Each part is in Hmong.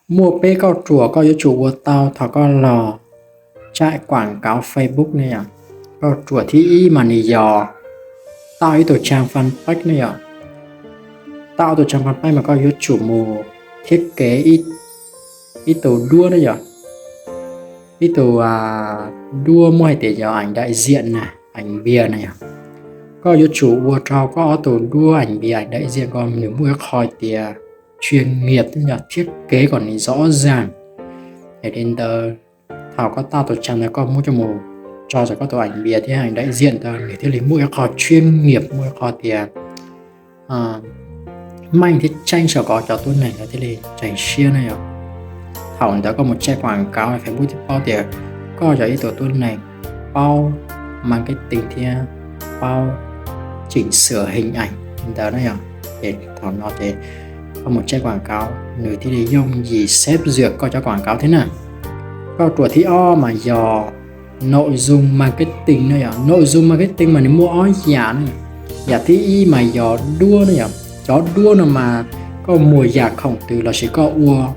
Muaj peb kauj ruam koj yuav tsum ua tau thaum koj los tsaim quảng cáo Facebook ne yom. Kauj ruam thib ib mas nws yog tau ib tug trang fanpage ne yom. Tau tus trang fanpage mas koj yuav tsum mus thiết kế ib tug duab ne yom. Ib tug duab muab hais tias yog ảnh đại diện na, ảnh bìa na yom. Koj yuav tsum ua rau koj ob tug duab ảnh bìa, ảnh đại diện ko nws muaj ib qho tias chuyên nghiệp yog thiết kế kom nws rõ ràng. Yog li ntawd thaum koj tau tus trang ntawd koj muab coj mus tso rau koj tus ảnh bìa thiab ảnh đại diện ntawd nws thiaj li muaj ib qho chuyên nghiệp, muaj ib qho tias meej thiab tseeb saum ko cov tuab neeg ntawd thiaj li tseem siab na yom. Thaum ntawd koj mus tsaim quảng cáo Facebook thiaj paub tias koj yog ib tug tuab neeg paub marketing thiab paub chỉnh sửa hình ảnh ntawd na yom. Ces thaum no ces koj mus tsaim quảng cáo nws thiaj li yooj yim xếp duyệt koj cov quảng cáo thiab na. Kauj ruam thib ob mas yog nội dung marketing na yom. Nội dung marketing mas nws muaj ob yam na. Yam thib ib mas yog duab na yom. Cov duab no mas koj muag yam khoom twg lossis koj ua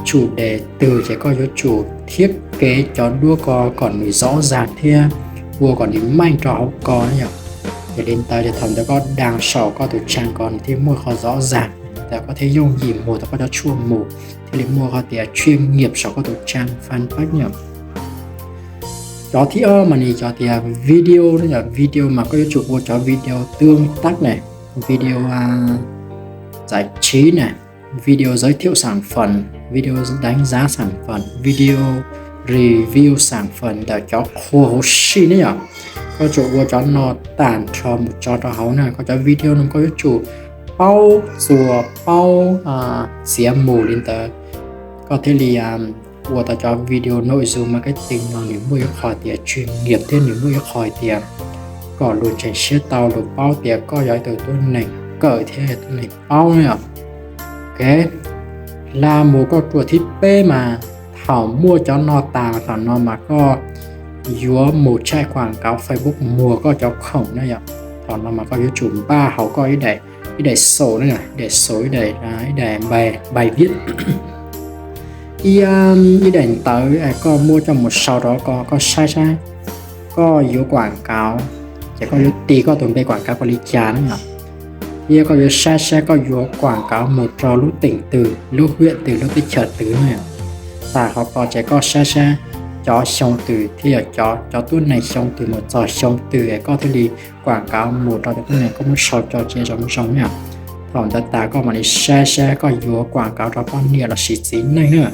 chủ đề twg ces koj yuav tsum thiết kế cov duab ko kom nws rõ ràng thiab ua kom nws meej rau hauv ko na yom. Yog li ntawd ces thaum ntawd koj đăng saum koj tus trang ko nws thiaj muaj qhov rõ ràng, ntawd koj thiaj yooj yim muag tau koj cov tshuaj mus, thiaj li muaj qhov tias chuyên nghiệp saum koj tus trang fanpage yom. Cov thib ob mas nws yog tias video na yom. Video mas koj yuav tsum ua cov video tương tác na, video giải trí na, video giới thiệu sản phẩm, video đánh giá sản phẩm, video review sản phẩm ntawm cov qhua huv si ne yom. Koj tsum ua cov no tag nrho mus tso rau hauv na. Koj cov video no koj yuav tsum paub txuas paub txiav mus li ntawd, koj thiaj li ua tau cov video nội dung marketing no nws muaj ib qho tias chuyên nghiệp thiab nws muaj ib qho tias kom luag ntseeg siab tau, luag paub tias koj yog ib tug tuab neeg kawm thiab tuab neeg paub na yom. Ok, hla mus kauj ruam thib peb mas thaum muaj cov no tas thaum no mas koj yuav mus tsaim quảng cáo Facebook muag koj cov khoom na yom. Thaum no mas koj yuav tsum npaj hauv koj ib daim, ib daim xaus na, ib daim xaus, ib daim, ib daim bài viết, ib, ib daim ntawv koj muab coj mus sau rau ko, koj saib saib koj yuav quảng cáo ces koj yuav tis koj tus npe quảng cáo ko li cas na yom. Thiab koj yuav saib saib koj yuav quảng cáo mus rau lub tỉnh twg, lub huyện twg, lub teb chaws twg na yom. Tag qhov ko ces koj saib saib cov xyoo twg thiab yog cov tuab neeg xyoo twg mus txog xyoo twg es koj thiaj li quảng cáo mus rau cov tuab neeg koj muab sau tso cia zoo zoo na yom. Thaum ntawd tas koj mam li saib saib koj yuav quảng cáo rau poj niam lossis txiv neej na.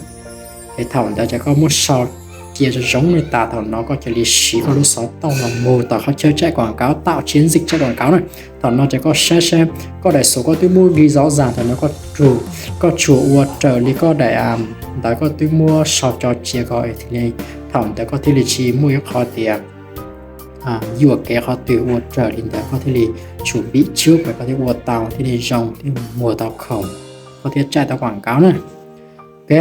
Es thaum ntawd ces koj muab sau cia zoo zoo li tas, thaum no koj cia li siv koj lub xov tooj no mus tom qhov chaw tsaim quảng cáo, tạo chiến dịch tsaim quảng cáo na. Thaum no ces koj saib saib koj daim xus koj twb muab ghi rõ ràng, thaum no koj tsuas ua raws li koj daim ntawv koj twb muab sau tso cia ko thiaj li, thaum ntawd koj thiaj li tsis muaj ib qho tias yuam kev qhov twg, ua raws li ntawd koj thiaj li tshum npib tsub, koj thiaj ua tau, thiaj li zoo, thiaj muag tau khoom, koj thiaj tsaim tau quảng cáo na. Ok,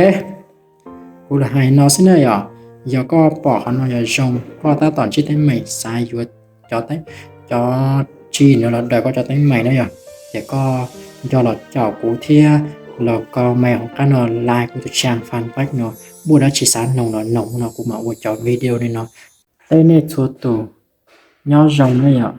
kuv lam hais no xwb na yom. Yog koj pom qhov no yog zoo, koj tab tom ntsib teeb meem xav yuav cov, cov tsi no los daws koj cov teeb meem na yom, ces koj nco los caum kuv thiab los comment hauv qab no, like kuv tus trang fanpage no, muaj dab tsi xav noog los noog no kuv mam ua cov video li no. Tej nej txhua tus nyob zoo na yom.